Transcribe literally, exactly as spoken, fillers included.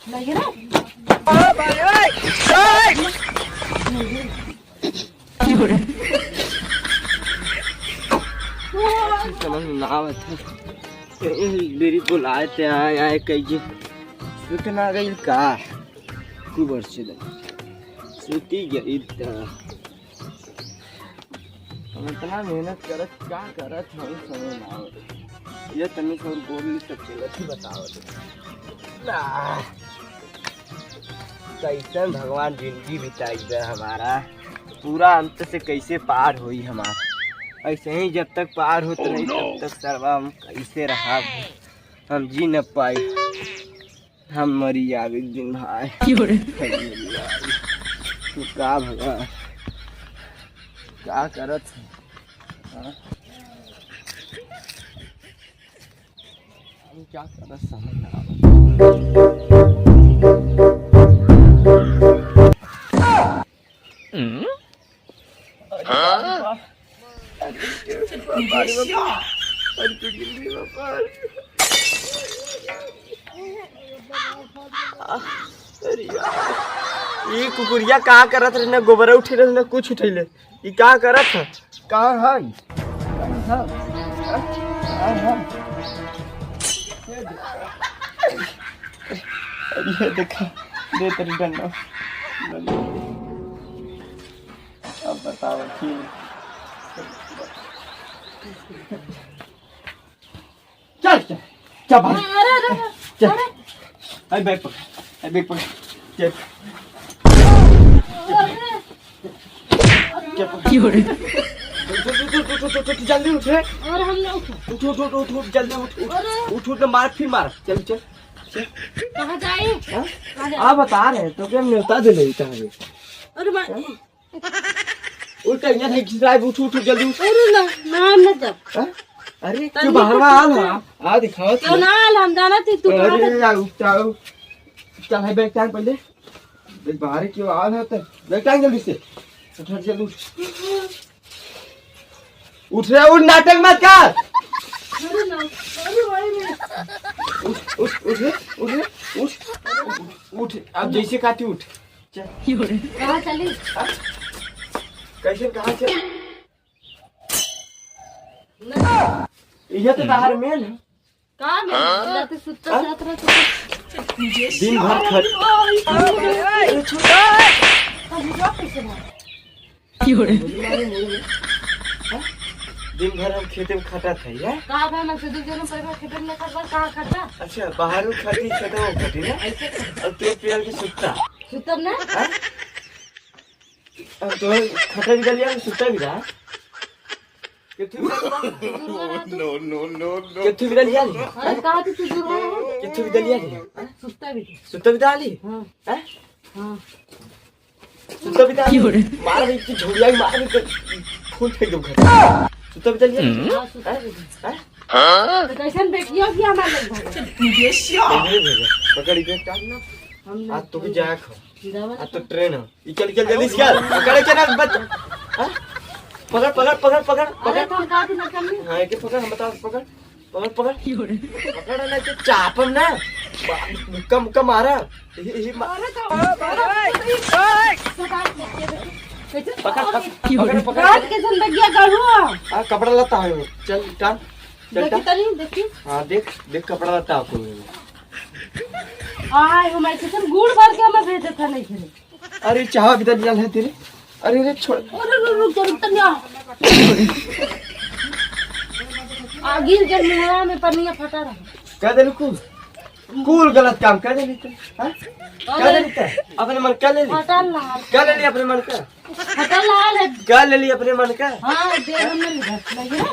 नहीं रे। समझ में ना आवत है। कहीं मेरी बुलाए थे, आए, आए, कहिए। सुत ना गई का? कुबर से दे। सुती गई त। हम इतना मेहनत करत, का करत हम, समझ ना आवत। ये तनी से और गोल सब चलत ही बतावत। ना। कैसन भगवान जिंदगी बिताई बे हमारा, पूरा अंत से कैसे पार होई हमार। ऐसे ही जब तक पार होत रही, तब तक सरवा हम कैसे रहा, हम जी न पाई, हम मरी जाब एक दिन भाई। क्यों रे? हम मरी जाब। तू का भगवान, का करत है? हाँ? हम क्या करत समझ ना आवत। अरे यार, ये कुकुरिया का करत रहे, ना गोबर उठे रहे, ना कुछ उठैले। ई का करत है? का है? का है? का है? अरे ये देखा, दे तेरी डंडा। अब बताओ, ठीक। चल, चल, चल बाहर। अरे, अरे, अरे, चल। अरे। आई बैग पकड़, आई बैग पकड़। चल। अरे। चल पकड़। क्यों रे? उठ, उठ, उठ, जल्दी उठ रे। अरे, हम ना उठो। उठ, उठ, उठ, उठ, उठ, जल्दी उठ, उठ। अरे। उठ, उठ, मार, फिर मार। चल, चल, चल। कहाँ जाए? हाँ? कहाँ जाए? आ, बता रहे, तो क्या न्योता दे ले कहाँ गए? अरे, मैं हाँ? उठ, यहाँ से खिसराए, उठ, उठ, उठ, जल्दी उठ। अरे ना, ना, ना जाओ। हाँ? अरे, तनी क्यों बाहर में आल है? आ, दिखाओ क्यों तो। ना आल, हम जाना थी, तू कहाँ अरे, था? यार, उठ, उठ। चल, है बैग टांग पहले। देख, बाहर क्यों आल है तो? बैग टांग जल्दी से। उठ, उठ, जल्दी उठ। उठ रे, उठ, नाटक मत कर। अरे ना, अरे भाई रे। उठ, उठ, उठ रे, उठ रे, उठ। उठ, अब जैसे खाती उठ। चल। कहाँ चली? हाँ? कैसे, कहाँ से? ना। ये तो बाहर में है ना। का में? रात सुत्ता हाँ? साथ रहता। दिन भर खट-, अरे छोटा। हाँ? दिन भर हम खेते में खटा था, ये? का बा, मैं तो दू जने पैसा खेते में खटबा, कहाँ खटबा? अच्छा, बाहर में खटी, खेते में खटी ना? ऐसे खटबा। और पेट पियल के सुत्ता। सुतब ना? हाँ? अब तो खटा भी डालिया, सुत्ता भी रहा। कित्थु भी डालिया? No, no, no, no, no। कित्थु भी डालिया? अरे, कहाँ तू, तू दूर रहा है? कित्थु भी डालिया? सुत्ता भी। सुत्ता भी डाली? हाँ। हैं? हाँ। सुत्ता भी डाली? क्यों रे? मार भी की झोलिया ही मार भी तो खून फेंक दूँ घर। सुत्ता भी डालिया? हाँ, सुत्ता भी। हैं? हैं? तो कैसन बेटियों की हमारे लोग भागे? भेजे, भेजे। पकड़ इधर का। हम आज तो भी जाया खो। दवा आज तो ट्रेन है। ई चल, चल, जल्दी से चल। पकड़ के ना बच। हाँ? पकड़, पकड़, पकड़, पकड़, अरे, पकड़। तो हम कहा थी ना करनी। हाँ, एके पकड़, हम बताओ, पकड़। पकड़, पकड़। पकड़ ना, तो चापम ना। बा-, मुक्का, मुक्का मारा। यही, यही मा-, अरे, तो, अरे, तो, कैसे? पकड़, पकड़, पकड़, पकड़। रात के जन लग गया गढ़ुआ। हाँ, कपड़ा लत्ता है वो। चल, टांग। चल, देखी टांग। तनी, देखी। हाँ, देख, देख, कपड़ा लत्ता आपको। आय, हमारे किचन गुड़ भर के हमें भेजे था नहीं खेले। अरे, चाह भी दे दिया है तेरे। अरे, अरे, छोड़। अरे, रुक, रुक, रुक, तनिया। आ, गिर गए मुहरा में, पनिया फटा रहा। कह दे, कुल, कुल गलत काम कह दे तू, हाँ? कह दे तू, अपने मन कह ले ली। फटा ला। कह ले ली अपने मन का। फटा ला है। कह ले ली अपने मन का। हाँ, दे हम नहीं घर लगे।